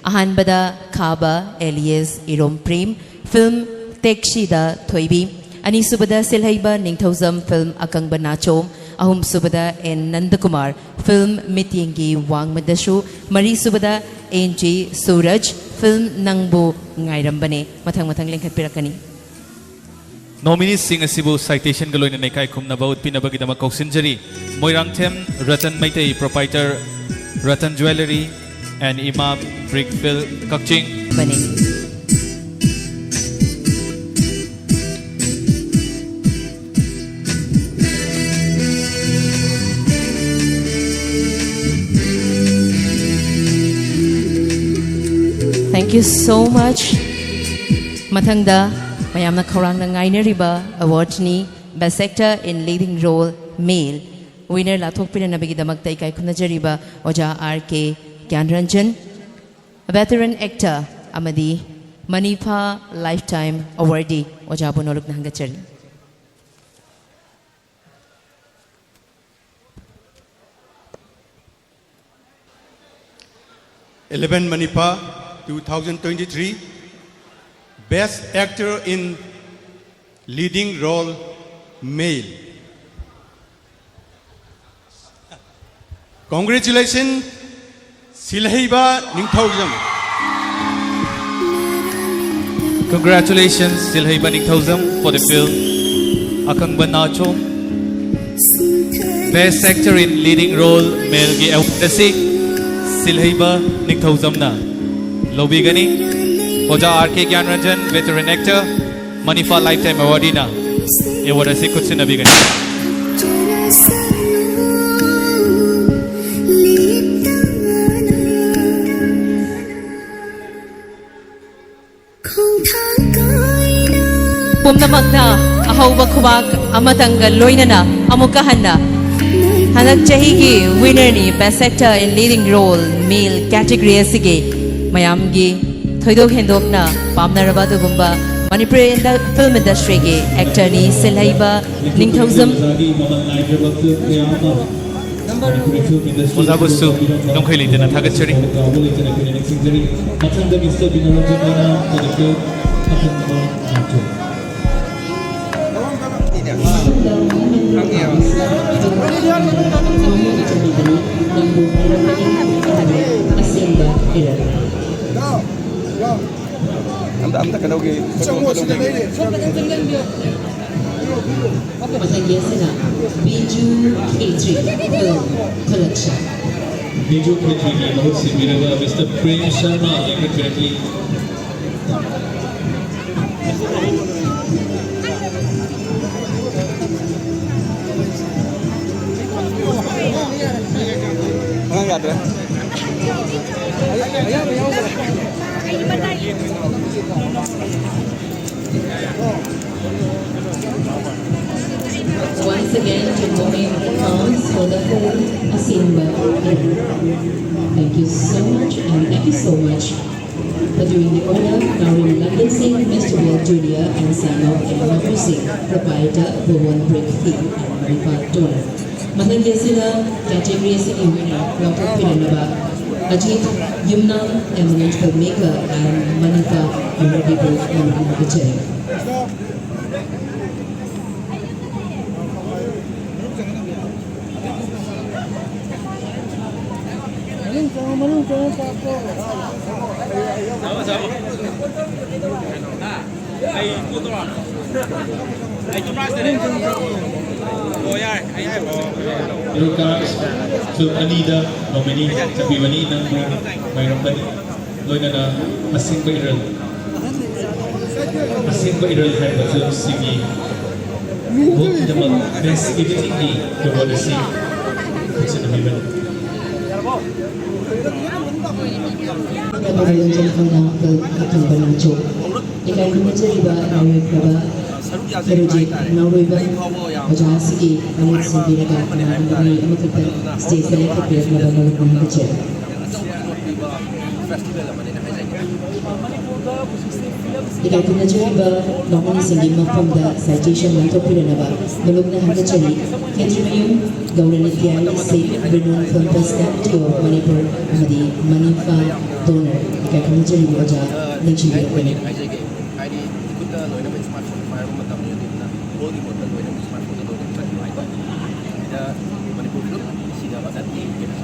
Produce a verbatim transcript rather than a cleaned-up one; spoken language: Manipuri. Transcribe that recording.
ꯑꯍꯥꯟꯕꯗ ꯈꯥꯕ alias ꯏꯔꯣꯝ ꯄ꯭ꯔꯦꯝ, film ꯇꯦꯛꯁꯤꯗ ꯊꯣꯏꯕꯤ꯫ ꯑꯅꯤꯁꯨꯕꯗ ꯁꯤꯜꯍꯩꯕ ꯅꯤꯡꯊꯧꯖꯝ, film ꯑꯀꯪꯕ ꯅꯥꯆꯣꯝ꯫ ꯑꯍꯨꯝꯁꯨꯕꯗ ꯑꯦꯟ ꯅꯟꯗꯀꯨꯃꯥꯔ, film ꯃꯤꯠꯌꯦꯡꯒꯤ ꯋꯥꯡꯃꯗꯁꯨ꯫ ꯃꯔꯤꯁꯨꯕꯗ ꯑꯦꯟ ꯖꯤ ꯁꯨꯔꯖ, film ꯅꯪꯕꯨ ꯉꯥꯏꯔꯝꯕꯅꯦ꯫ ꯃꯊꯪ ꯃꯊꯪ ꯂꯤꯡꯈꯠꯄꯤꯔꯛꯀꯅꯤ꯫ Nomineesꯁꯤꯡ ꯑꯁꯤꯕꯨ citationꯒ ꯂꯣꯏꯅꯅ ꯏꯀꯥꯏ ꯈꯨꯝꯅꯕ ꯎꯠꯄꯤꯅꯕꯒꯤꯗꯃꯛ ꯀꯧꯁꯤꯟꯖꯔꯤ꯫ Moirangthem Ratan Meitei, proprietor Ratan Jewellery and ꯏꯃꯥꯝ Brick Field, Kakching. ꯕꯅꯤ꯫ Thank you so much. ꯃꯊꯪꯗ ꯃꯌꯥꯝꯅ ꯈꯧꯔꯥꯡꯅ ꯉꯥꯏꯅꯔꯤꯕ awardꯅꯤ, Best Actor in Leading Role Male꯫ Winner ꯂꯥꯎꯊꯣꯛꯄꯤꯅꯅꯕꯒꯤꯗꯃꯛꯇ ꯏꯀꯥꯏ ꯈꯨꯝꯅꯖꯔꯤꯕ ꯑꯣꯖꯥ ꯑꯥꯔ ꯀꯦ ꯒ꯭ꯌꯥꯟꯔꯟꯖꯟ, veteran actor ꯑꯃꯗꯤ ꯃꯅꯤꯐꯥ lifetime awardee ꯑꯣꯖꯥꯕꯨ ꯅꯣꯂꯨꯛꯅ ꯍꯪꯒꯠꯆꯔꯤ꯫ Eleven ꯃꯅꯤꯐꯥ, two thousand twenty-three, Best Actor in Leading Role Male. Congratulations, ꯁꯤꯜꯍꯩꯕ Ningthoujam. Congratulations, ꯁꯤꯜꯍꯩꯕ Ningthoujam, for the film ꯑꯀꯪꯕ ꯅꯥꯆꯣꯝ꯫ Best Actor in Leading Role Maleꯒꯤ award ꯑꯁꯤ ꯁꯤꯜꯍꯩꯕ ꯅꯤꯡꯊꯧꯖꯝꯅ ꯂꯧꯕꯤꯒꯅꯤ꯫ ꯑꯣꯖꯥ ꯑꯥꯔ ꯀꯦ ꯒ꯭ꯌꯥꯟꯔꯟꯖꯟ, veteran actor, ꯃꯅꯤꯐꯥ lifetime awardeeꯅ award ꯑꯁꯤ ꯈꯨꯠꯁꯤꯟꯅꯕꯤꯒꯅꯤ꯫ ꯄꯨꯝꯅꯃꯛꯅ ꯑꯍꯧꯕ ꯈꯨꯕꯥꯛ ꯑꯃꯇꯪꯒ ꯂꯣꯏꯅꯅ ꯑꯃꯨꯛꯀ ꯍꯟꯅ ꯍꯟꯗꯛ ꯆꯍꯤꯒꯤ winnerꯅꯤ, Best Actor in Leading Role Male category ꯑꯁꯤꯒꯤ ꯃꯌꯥꯝꯒꯤ ꯊꯣꯏꯗꯣꯛ ꯍꯦꯟꯗꯣꯛꯅ ꯄꯥꯝꯅꯔꯕ ꯑꯗꯨꯒꯨꯝꯕ ꯃꯅꯤꯄꯨꯔꯤ ꯏꯟꯗ-, film industryꯒꯤ actorꯅꯤ, ꯁꯤꯜꯍꯩꯕ ꯅꯤꯡꯊꯧꯖꯝ꯫ ꯑꯣꯖꯥꯕꯨꯁꯨ ꯅꯨꯡꯈꯩ ꯂꯩꯇꯅ ꯊꯥꯒꯠꯆꯔꯤ꯫ ꯃꯊꯪꯗ ꯃꯤꯁꯇꯔ ꯕꯤꯅꯣꯔꯟꯖꯟ ꯃꯅꯥ, ꯀꯣꯂꯦꯖ ꯑꯈꯟꯕ ꯅꯥꯇꯣ꯫ ꯑꯁꯦꯡꯕ ꯏꯔꯣꯏ꯫ ꯑꯝꯇ ꯑꯝꯇ ꯀꯩꯅꯣꯒꯤ ꯃꯊꯪꯒꯤ ꯑꯁꯤꯅ ꯕꯤꯖꯨ ꯈꯦꯇ꯭ꯔꯤ ꯈꯨꯂꯛꯁꯥ꯫ ꯕꯤꯖꯨ ꯈꯦꯇ꯭ꯔꯤꯒꯤ ꯃꯍꯨꯠ ꯁꯤꯟꯕꯤꯔꯕ ꯃꯤꯁꯇꯔ ꯄ꯭ꯔꯦꯝ ꯁꯔꯃ ꯌꯥꯡꯈꯩ ꯄꯤꯔꯛꯂꯤ꯫ ꯑꯉꯥꯡ ꯌꯥꯗ꯭ꯔꯦ꯫ Once again, to moment counts for the whole Asimba. Thank you so much and thank you so much for doing the honor. Now we will welcome Mister Will Junior and sign off and Makusing, proprietor, Bhuvan Brick Tea and Maripa Tour. ꯃꯊꯪꯒꯤ ꯑꯁꯤꯅ category ꯑꯁꯤꯒꯤ winner ꯂꯥꯎꯊꯣꯛꯄꯤꯔꯛꯅꯕ Ajit Yumnam, eminent filmmaker, and Manipa Muradipu ꯂꯧꯅꯕ ꯍꯥꯏꯖꯔꯤ꯫ Hero Card film ꯑꯅꯤꯗ nominee ꯆꯠꯄꯤꯕꯅꯤ, ꯅꯪꯕꯨ ꯉꯥꯏꯔꯝꯕꯅꯤ꯫ ꯂꯣꯏꯅꯅ ꯑꯁꯦꯡꯕ ꯏꯔꯜ, ꯑꯁꯦꯡꯕ ꯏꯔꯜ ꯍꯥꯏꯔꯤꯕ film ꯁꯤꯒꯤ ꯃꯍꯨꯠꯀꯤꯗꯃꯛ best editing ꯒꯤ award ꯑꯁꯤ ꯈꯨꯠꯁꯤꯟꯅꯕꯤꯕꯅꯤ꯫ ꯃꯅꯣꯔꯟꯖꯟ ꯈꯪꯅ ꯑꯀꯪꯕ ꯅꯥꯆꯣꯝ꯫ ꯏꯀꯥꯏ ꯈꯨꯝꯅꯖꯔꯤꯕ ꯅꯥꯎꯔꯦꯝꯈ꯭ꯔꯕ ꯍꯦꯔꯣꯖꯤꯠ ꯅꯥꯎꯔꯣꯏꯕꯝ ꯑꯣꯖꯥ ꯑꯁꯤꯒꯤ ꯃꯍꯨꯠ ꯁꯤꯟꯕꯤꯔꯒ ꯀꯅꯥꯒꯨꯝꯕ ꯃꯤ ꯑꯃꯈꯛꯇ stage ꯇ ꯂꯦꯞꯈꯠꯄꯤꯔꯛꯅꯕ ꯅꯣꯂꯨꯛꯅ ꯍꯪꯖꯔꯤ꯫ ꯐꯦꯁꯇꯤꯚꯦꯜ ꯑꯃꯅꯦꯅ ꯍꯥꯏꯖꯒꯦ꯫ ꯏꯀꯥꯏ ꯈꯨꯝꯅꯖꯔꯤꯕ ꯕꯥꯃꯣꯟꯁꯤꯡꯒꯤ ꯃꯐꯝꯗ ꯁꯥꯏꯇꯦꯁꯟ ꯂꯧꯊꯣꯛꯄꯤꯔꯅꯕ ꯃꯂꯨꯛꯅ ꯍꯥꯏꯒꯠꯆꯔꯤ꯫ ꯈꯦꯇ꯭ꯔꯤꯃꯌꯨꯝ ꯒꯧꯔꯅꯤꯇ꯭ꯌꯥꯏ ꯁꯤ ꯔꯤꯅꯣꯟ ꯐꯤꯜꯝ ꯐꯦꯁꯇꯤꯚꯦꯜ ꯇꯤꯑꯣ ꯃꯅꯤꯄꯨꯔ ꯑꯃꯗꯤ ꯃꯅꯤꯐꯥ ꯗꯣꯅꯔ ꯏꯀꯥꯏ ꯈꯨꯝꯅꯖꯔꯤꯕ ꯑꯣꯖꯥ ꯂꯦꯡꯁꯤꯟꯕꯤꯔꯛꯄꯅꯤ꯫ ꯍꯥꯏꯖꯒꯦ꯫ ꯍꯥꯏꯗꯤ ꯏꯈꯨꯠꯇ ꯂꯣꯏꯅꯃꯛ ꯁ꯭ꯃꯥꯔꯠ ꯐꯣꯟ ꯄꯥꯏꯔꯕ ꯃꯇꯝꯅꯤ, ꯑꯗꯨꯗꯨꯅ ꯍꯣꯜꯒꯤ ꯃꯣꯠꯇ ꯂꯣꯏꯅꯃꯛ ꯁ꯭ꯃꯥꯔꯠ ꯐꯣꯟꯗ ꯂꯣꯏꯅꯃꯛ ꯆꯠꯈꯤꯕ ꯍꯥꯏꯇꯥꯔꯦ꯫ ꯁꯤꯗ ꯃꯅꯤꯄꯨꯔ ꯐꯤꯂꯝ ꯁꯤꯗ ꯃꯆꯥ ꯌꯦꯡꯒꯦꯅ